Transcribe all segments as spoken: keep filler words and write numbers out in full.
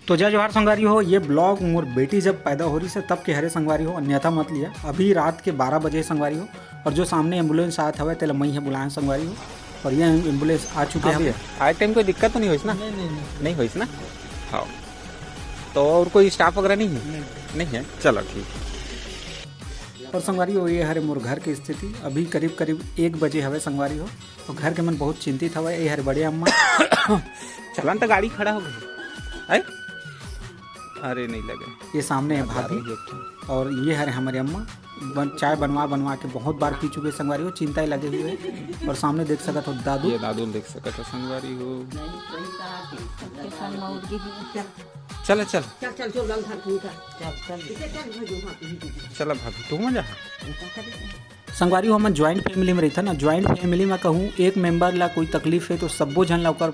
तो जय जोहार संगवारी हो, ये vlog मोर बेटी जब पैदा हो रही से तब के हरे संगवारी हो, अन्यथा मत लिया। अभी रात के बारह बजे संगवारी हो, और जो सामने ambulance आत हवय तेला मई ह बुलाए संगवारी हो, और ये ambulance आ चुके हाँ हवे। भैया, आए टाइम कोई दिक्कत तो नहीं होइस ना? नहीं, नहीं, नहीं। नहीं होइस ना? हाँ। तो और कोई staff वगैरह नहीं है? नहीं। नहीं है, चलो ठीक है। और संगवारी हो, ये हरे मोर घर के स्थिति, अभी करीब करीब एक बजे हवे संगवारी हो, तो घर के मन बहुत चिंतित हवे। ये हरे बड़े अम्मा। चलन तो गाड़ी खड़ा हो गई है। अरे नहीं लगे। ये सामने है भाभी, और ये हरे हमारे अम्मा। बन, चाय बनवा बनवा के बहुत बार पी चुके संगवारी हो, चिंता ही लगे हुए हैं। और सामने देख सकत हो दादू। ये दादू देख सकत हो संगवारी हो। चल चल चल चल चल भाभी तू मजा। संगवारी हो, हमन joint family में रहिथन ना, joint family में कहूँ एक member ला कोई तकलीफ है तो सब्बो झन ला ओकर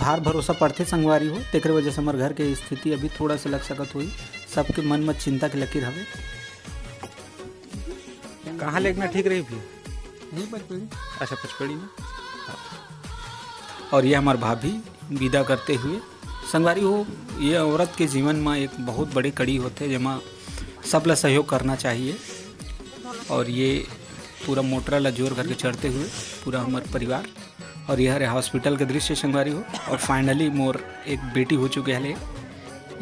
भार भरोसा पड़थे संगवारी हो। तेकरे वजह से हमर घर के स्थिति अभी थोड़ा सा लग सकत होई, सबके मन में चिंता के लकीर हवे। कहाँ लेगना ठीक रही भी? यही पचपेड़ी। अच्छा, पचपेड़ी में। और ये हमार भाभी विदा करते हुए। संगवारी हो, ये औरत के जीवन में एक बहुत बड़ी कड़ी होथे, जेमा सब ला सहयोग करना चाहिए। और ये पूरा मोटरा ला जोर करके चढ़ते हुए पूरा हमार परिवार। और ये हरे hospital के दृश्य संगवारी हो। और finally मोर एक बेटी हो चुके हले।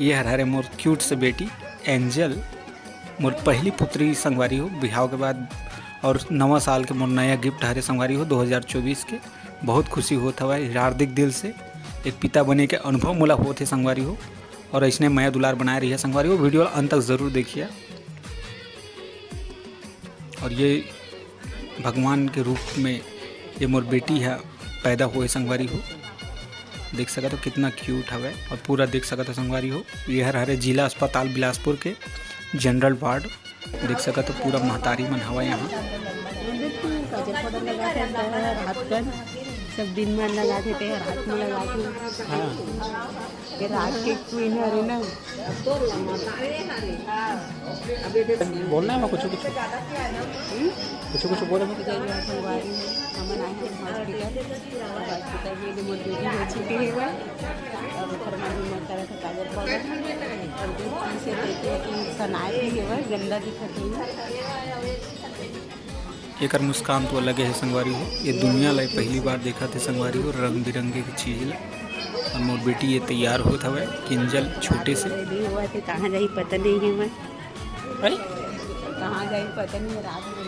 ये हर हरे मोर cute से बेटी एंजल, मोर पहली पुत्री संगवारी हो बिहाव के बाद। और नवा साल के मोर नया gift हरे संगवारी हो दो हज़ार चौबीस के। बहुत खुशी होत हवय हार्दिक दिल से। एक पिता बने के अनुभव मोला होत हे संगवारी हो। और ऐसने मया दुलार बनाए रहिए संगवारी हो। Video अंत तक जरूर देखिए। और ये भगवान के रूप में ये मोर बेटी है पैदा हुए संगवारी हो। देख सकत हो कितना cute हवे। और पूरा देख सकत हो संगवारी हो, ये हर हरे जिला अस्पताल बिलासपुर के general ward। देख सकत हो पूरा महतारी मन हवा यहाँ। काजर पाउडर लगा के अंदर है, हाथ कन सब दिन में लगा देते हैं, रात में लगा के। हाँ। ये रात के queen हरे ना। बोलना है कुछ कुछ। कुछ कुछ बोले। जय जोहार संगवारी हो, हमन आए हैं hospital। Hospital में जो मोर बेटी हो चुके हे बा, अब ओकर मन में तरह का काजर पाउडर, और जो पीछे देखे कि सनाए भी हे बा, गंदा दिखत हे। एकर मुस्कान तो अलगे हे संगवारी हो। ये दुनिया ला पहली बार देखत हे संगवारी हो, रंग बिरंगे के चीज ला। और मोर बेटी ये तैयार होत हवय, किंजल छोटे से। Ready हुआ थे, कहाँ जाही पता नहीं हे मैं। अरे? कहाँ जाही पता नहीं हे, रात में